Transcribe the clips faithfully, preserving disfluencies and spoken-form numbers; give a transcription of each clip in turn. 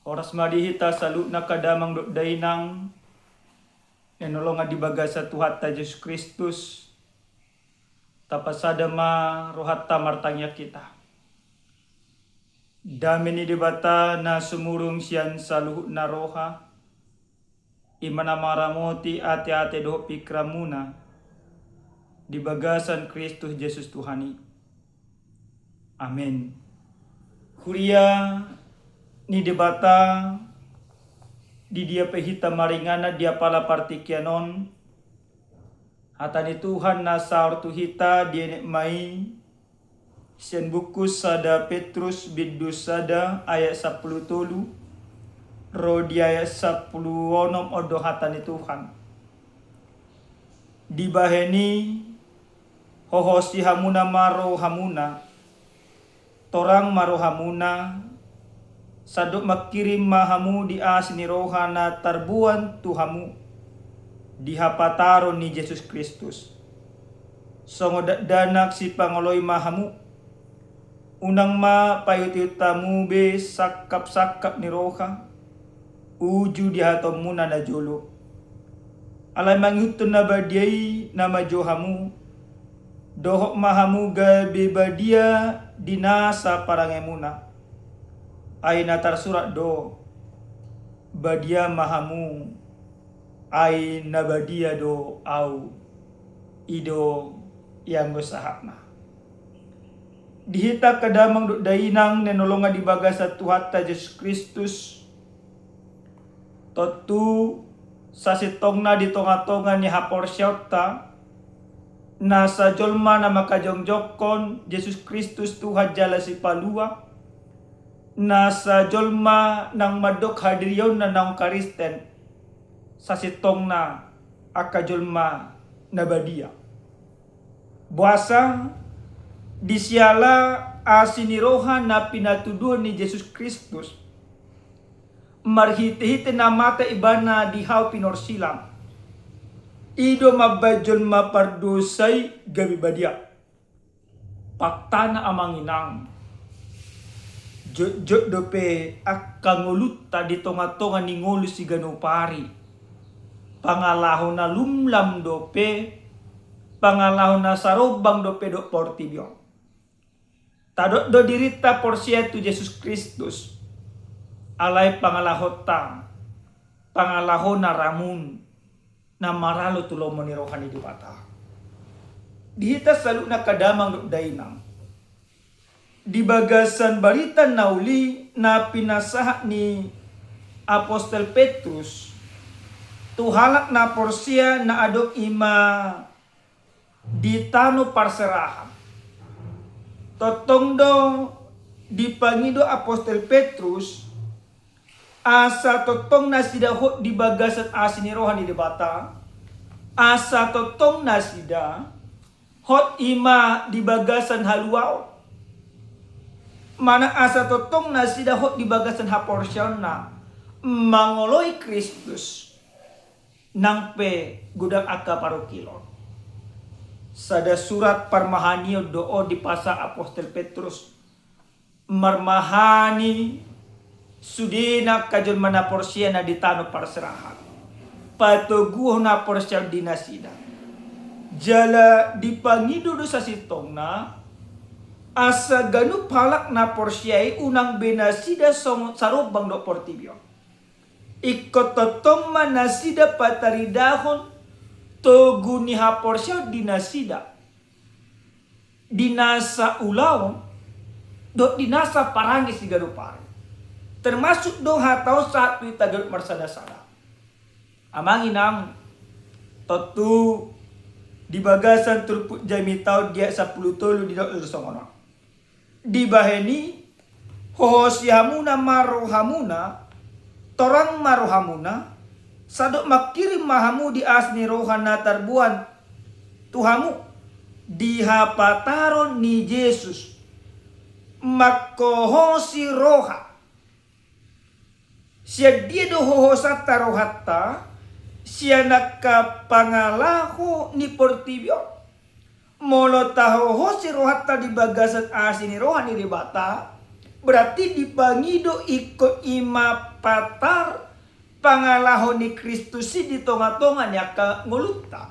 Horas ma di hita saluhutna angka damang dohot dainang na hinaholongan di bagasan Tuhanta Jesus Kristus. Tapasada ma rohanta martangiang hita. Dame ni Debata na sumurung sian saluhutna roha, i ma na mangaramoti ateate dohot pingkiranmuna di bagasan Kristus Jesus Tuhan i. Amen. Huria ni Debata, di dia pe hita maringanan di apala partingkian on, hata ni Tuhan na saor tu hita dienet ma i sian buku sada Petrus bindu sada ayat sampulu tolu ro di ayat sampulu onom. On do hata ni Tuhan. Dibahen i, hohosi hamuna ma rohamuna, torang ma rohamuna, sandok mangkirim ma hamu di asi ni roha na tarboan tu hamu di hapataron ni Jesus Kristus. Songon dakdanak sipangoloi ma hamu. Unang ma paihutihut hamu be sangkapsangkap ni roha uju di hataonmuna na jolo. Alai mangihuthon na badia i na manjou hamu, dohot ma hamu gabe badia di nasa parangemuna. Ai na tarsurat do, badia ma hamu, ai na badia do ahu. I do ianggo sahatna. Di hita angka damang dohot dainang na hinaholongan di bagasan Tuhanta Jesus Kristus, tontu sasintongna di tongatonga ni haporseaonta, nasa jolma na mangkajongjongkon Jesus Kristus Tuhan jala Sipalua, nasa jolma naung mandok hadirionna naung Kristen, sasintongna angka jolma na badia. Boasa? Di siala asi ni roha na pinatuduhon ni Jesus Kristus marhitehite na mate Ibana di hau pinorsilang. I do mambahen jolma pardosa i gabe badia. Faktana, amang inang, jotjot dope angka ngolunta di tongatonga ni ngolu siganup ari. Pangalaho na lumlam dope, pangalaho na sarombang dope dohot portibi on. Tadok do dirinta porsea tu Jesus Kristus, alai pangalahonta pangalaho na ramun, na maralo tu lomo ni roha ni Debata. Di hita saluhutna angka damang dohot dainang, di bagasan barita na uli na pinasahat ni apostel Petrus tu halak na porsea na adong i ma di tano parserahan. Tongtong do dipangido apostel Petrus, asa tongtong nasida hot di bagasan asi ni roha ni Debata, asa tongtong nasida hot i ma di bagasan haluaon. Manang asa tongtong nasida hot di bagasan haporseaonna mangoloi Kristus. Nang pe godang angka parungkilon. Sada surat parmahanion do on dipasahat apostel Petrus. Marmahani sudena angka jolma na porsea na di tano parserahan. Patoguhon haporseaon di nasida. Jala dipangido do sasintongna, asa ganup halak na porsea i unang be nasida songon sarombang dohot portibi on. Ingkon tongtong ma nasida pataridahon togu ni haporseaon di nasida, di nasa ulaon dohot di nasa parange siganup ari. Termasuk do hata on sahat tu hita ganup marsadasada. Amang inang, tontu di bagasan turpuk jamita on di ayat sampulu tolu didok do songon on. Dibahen i, hohosi hamuna ma rohamuna, torang ma rohamuna, sandok mangkirim ma hamu di asi ni roha na tarboan tu hamu di hapataron ni Jesus. Manghohosi roha. Sian dia do hohosanta rohanta? Sian angka pangalaho ni portibi on. Molo tahohosi rohanta di bagasan asi ni roha ni Debata, Berarti dipangido ingkon i ma patar pangalaho ni Kristus i di tonga-tonga ni angka ngolunta.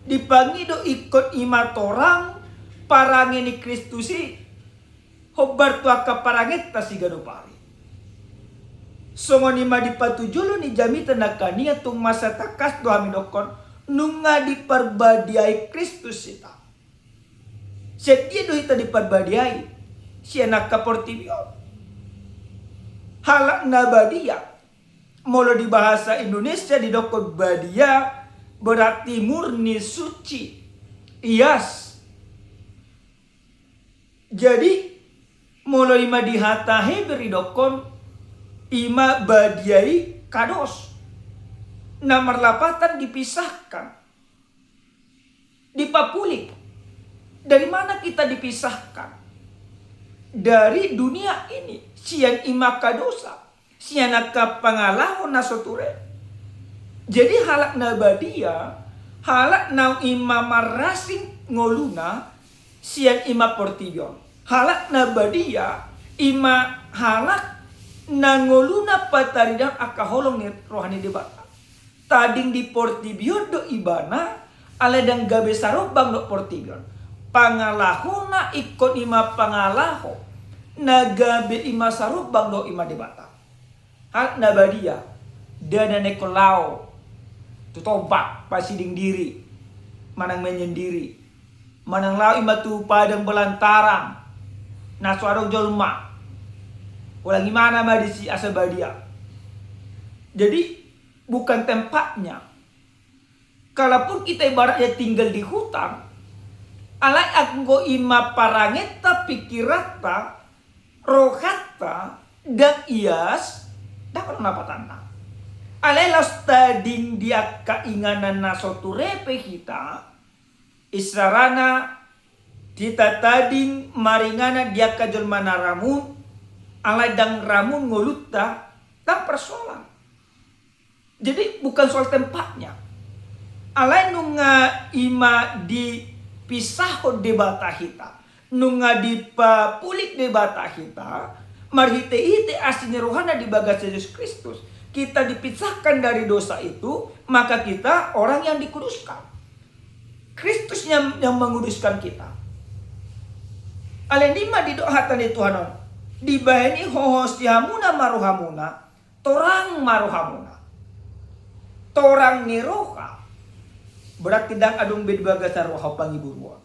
Dipangido ingkon i ma torang parange ni Kristus i hombar tu angka parangenta siganup ari. Songon i ma di patujolo ni jamita nangkaningan, tung masa tangkas do hami dokkon, nunga diparbadiai Kristus hita. Sian dia do hita diparbadiai? Sian angka portibi on. Halak na badia. Molo di bahasa Indonesia didokkon badia, berarti murni, suci, ias. Jadi, molo i ma di hata Heber didokkon, i ma badia i kados. Na marlapatan dipisahkan. Dipapulik. Dari mana kita dipisahkan? Dari dunia ini. Sian i ma angka dosa. Sian angka pangalaho na so ture. Jadi halak na badia, halak naung i ma marasing ngoluna sian i ma portibi on. Halak na badia, i ma halak na ngoluna pataridahon angka holong ni roha ni Debata. Tading di portibi on do ibana, alai ndang gabe sarombang dohot portibi on. Pangalahona ingkon i ma pangalaho na gabe i ma sarombang dohot i ma Debata. Halak na badia, ndada na ingkon laho tu tombak pasiding diri manang menyendiri, manang laho i ma tu padang belantara na so adong jolma. Holan ibana ma disi asa badia. Jadi, bukan tempatnya. Kalaupun kita ibaratnya tinggal di hutan, alai anggo i ma parangenta, pikiranta, rohanta ndang ias, ndang adong lapatanna. Alai laos tading di angka inganan na so ture pe hita, isarana hita tading maringanan di angka jolma na ramun, alai ndang ramun ngolunta, ndang persoalan. Jadi, bukan soal tempatnya. Alai nunga i ma dipisahon Debata hita, nunga dipapulik Debata hita, marhite-hite asi ni rohana di bagasan Jesus Kristus. Kita dipisahkan dari dosa itu, maka kita orang yang dikuduskan. Kristus yang, yang menguduskan kita. Alani i ma didok hata ni Tuhan on, dibahen i hohom sihamuna ma rohamuna, torang ma rohamuna. Torang ni roha. Berarti ndang adong be di bagasan roha on pangibur on.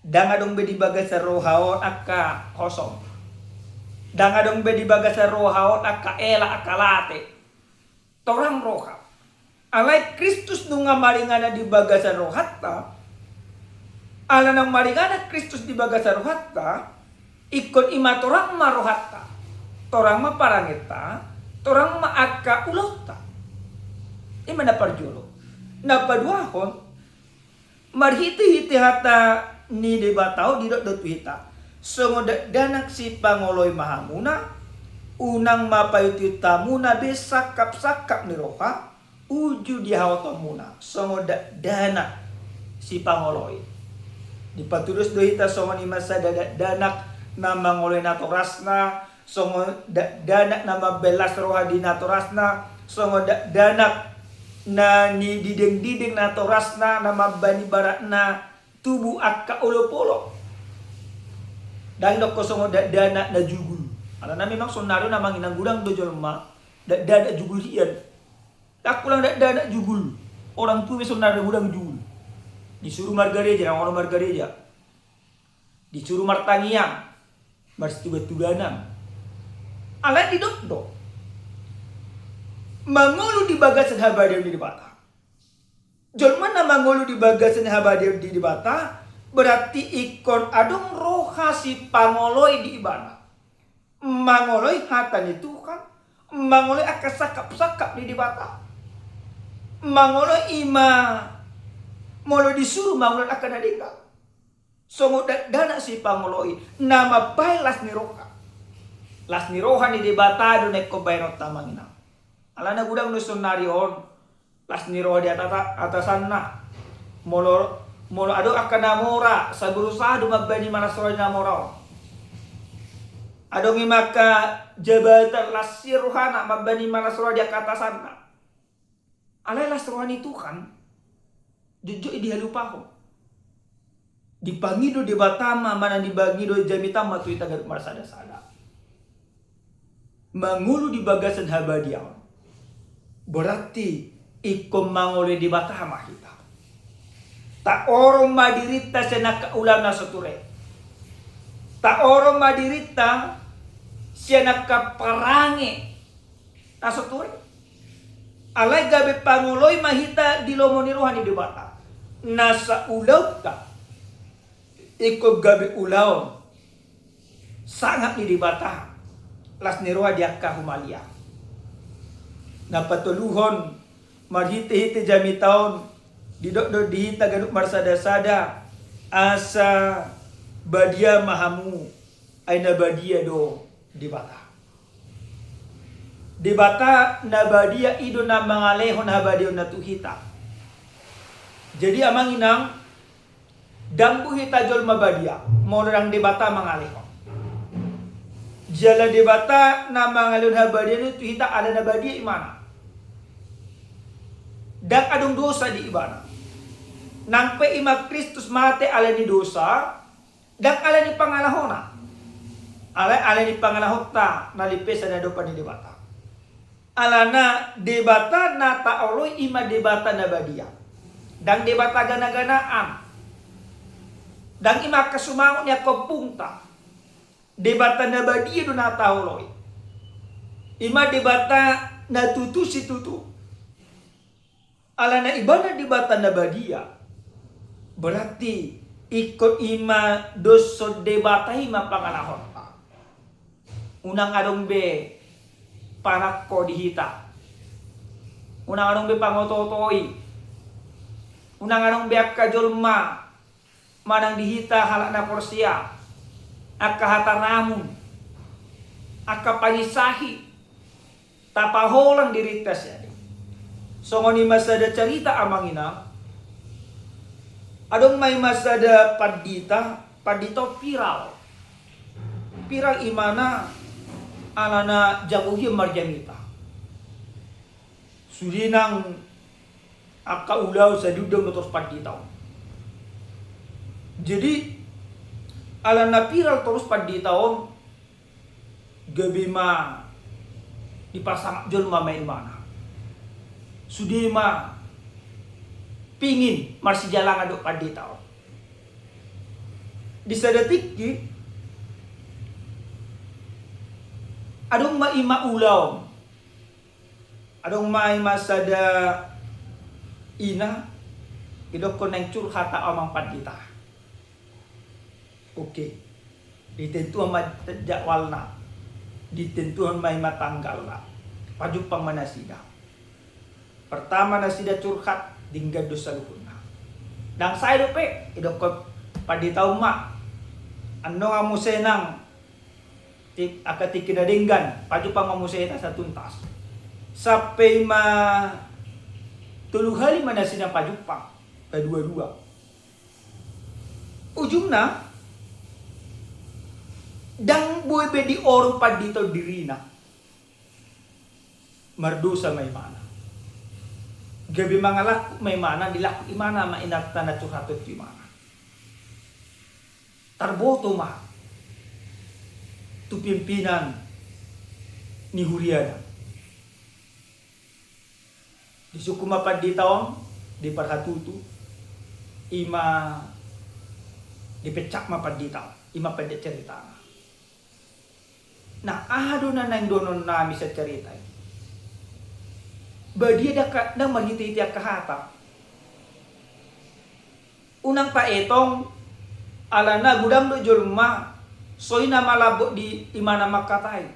Ndang adong be di bagasan roha on angka hosom. Ndang adong be di bagasan roha on angka ela, angka late. Torang roha. Alai Kristus nunga maringanan di bagasan rohanta. Ala naung maringanan Kristus di bagasan rohanta, ingkon i ma torang ma rohanta, torang ma parangenta, torang ma angka ulaonta. I ma na parjolo. Na paduahon, marhite-hite hata ni Debata on didok do tu hita, songon dakdanak sipangoloi ma hamuna, unang ma paihut-ihut hamuna be sangkap-sangkap ni roha, uju di haotomuna, songon dakdanak sipangoloi. Dipatudos do hita songon i ma sada dakdanak na mangoloi natorasna, songon dakdanak na mambahen las roha di natorasna, songon dakdanak na nidideng-dideng natorasna, na mambahen ibaratna tubu angka olopolop. Ndang didokkon songon dakdanak na jugul. Alana memang saonari on amang inang godang do jolma dakdanak jugul hian. Ndang holan dakdanak jugul. Orang tua be saonari godang jugul. Disuru margareja, ndang olo margareja. Disuru martangiang, marsitugan-tuganan. Alai didok do, mangolu di bagasan habadiaon ni Debata. Jolma na mangolu di bagasan habadiaon ni Debata, berarti ingkon adong roha sipangoloi di ibana. Mangoloi hata ni Tuhan, mangoloi angka sangkap-sangkap ni Debata. Mangoloi i ma, molo disuru mangulahon angka na denggan. Songon dakdanak sipangoloi, na mambahen las ni roha. Las ni roha ni Debata do na ingkon bahenonta amang inang. Alana godang do saonari on las ni roha di atata-, atasanna. Molo, molo adong angka na mora, sai berusaha do mambahen i ma las roha ni na mora on. Adong i ma angka jabatan las sian rohana, mambahen i ma las roha di angka atasanna. Alai las roha ni Tuhan, jotjot i dihalupahon. Dipangido Debata ma, manang dipangido jamita ma tu hita ganup marsadasada. Mangolu di bagasan habadiaon, berarti ingkon mangoloi Debata ma hita. Taorom ma dirinta sian angka ulaon na so ture. Taorom ma dirinta sian angka parange na so ture. Alai gabe pangoloi ma hita di lomo ni roha ni Debata. Nasa ulaonta ingkon gabe ulaon sangap ni Debata, las ni roha di angka humaliang. Na patoluhon, marhitehite jamita on, didok do di hita ganup marsadasada, asa badia ma hamu, ai na badia do Debata. Debata na badia i do na mangalehon habadiaonna tu hita. Jadi amang inang, ndang boi hita jolma badia molo ndang Debata mangalehon. Jala Debata na mangalehon habadiaonna tu hita ala na badia ibana. Ndang adong dosa di ibana. Nang pe i ma Kristus mate ala ni dosa, ndang ala ni pangalahona. Alai ala ni pangalahonta na limpesan di adopan ni Debata. Alana Debata na taoloi i ma Debata na badia. Ndang Debata ganaganaan. Ndang i ma angka sumangot ni angka ompungta. Debata na badia do na taoloi. I ma Debata na tutu situtu. Alana ibana Debata na badia, berarti ingkon i ma doshon Debata i ma pangalahonta. Unang adong be panangko di hita. Unang adong be pangotootoi. Unang adong be angka jolma manang di hita halak na porsea, angka hata ramun, angka pangisahi, tapaholang dirinta sian i. Songon i ma sada carita amang inang, adong ma i ma sada pandita, pandita on viral. Viral ibana alana jago hian marjamita. Sude nang angka ulaon sai diundang do torus pandita on. Jadi alana viral torus pandita on, gabe ma dipasangap jolma ma ibana. Sude ma pingin marsijalangan dohot pandita on. Di sada tingki adong ma i ma ulaon. Adong ma i ma sada ina, didokkon naeng curhat au amang pandita. Oke. Ditentuhon ma jadwalna. Ditentuhon ma i ma tanggalna. Pajumpang ma nasida. Pertama nasida curhat, denggan do saluhutna. Ndang sae dope, didokkon pandita on ma. Annon ma muse nang Ti-, angka tingki na denggan, pajumpang ma muse hita asa tuntas. Sampe i ma tolu hali ma nasida pajumpang, paduadua. Ujungna, ndang boi be dioru pandita on dirina. Mardosa ma ibana. Gabe mangalangkup ma ibana, dilangkup ibana ma inanta na curhat on tu ibana. Tarboto ma tu pimpinan ni huriana. Disungkun ma pandita on, diparhatutu, i ma dipecat ma pandita on, i ma pendek ceritana. Nah, aha do na naeng dohonon nami sian carita i? Badia do angka, ndang marhitehite angka hata. Unang taetong, alana godang do jolma, so i na malambok di ibana mangkatai.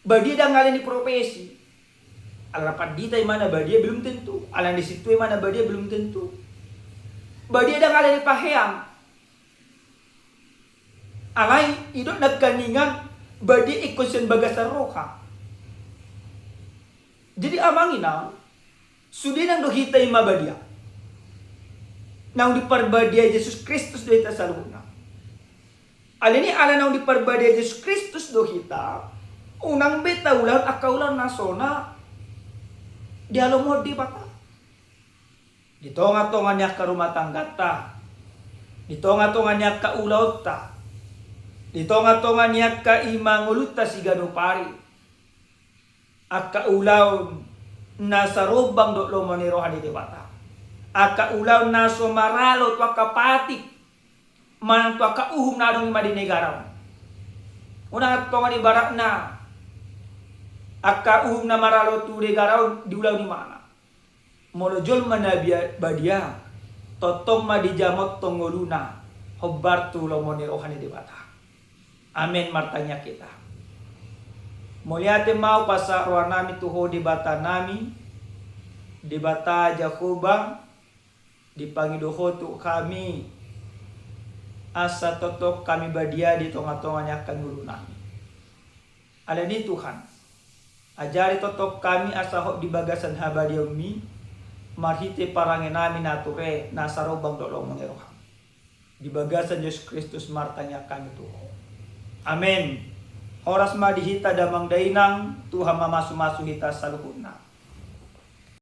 Badia ndang alani profesi. Alana pandita ibana badia belum tentu, alana sintua ibana badia belum tentu. Badia ndang alani pahean. Alai, didok nangkiningan, badia ingkon sian bagasan roha. Jadi amang inang, sude nang do hita i ma badia. Naung diparbadiai Jesus Kristus do hita saluhutna. Alani ala naung diparbadia Jesus Kristus do hita, unang be taulahon angka ulaon na so na dialomohon Debata. Di tonga-tonga ni angka rumah tanggata, di tonga-tonga ni angka ulaonta, di tonga-tonga ni angka ima ngolunta siganup ari, angka ulaon na sarombang dohot lomo ni roha ni Debata, angka ulaon na so maralo tu angka patik manang tu angka uhum na adong ima di negara on. Unang antong ibaratna angka uhum na maralo tu negara on diulahon imana. Molo jolma na bia-, badia, tongtong ma dijamothon ngoluna hombar tu lomo ni roha ni Debata. Amen. Martangiang hita. Mauliate ma hupasahat rohanami tu Ho Debatanami, Debata Jahowa, dipangido Ho tu hami asa tongtong hami badia di tonga-tonga ni angka ngolunami. Alani Tuhan, ajari tongtong hami asa hot di bagasan habadiaonmi, marhite parangenami na ture na sarombang dohot lomo ni roham. Di bagasan Jesus Kristus martangiang hami tu Ho. Amen. Horas ma di hita damang dainang, Tuhan mamasu-masu hita saluhutna.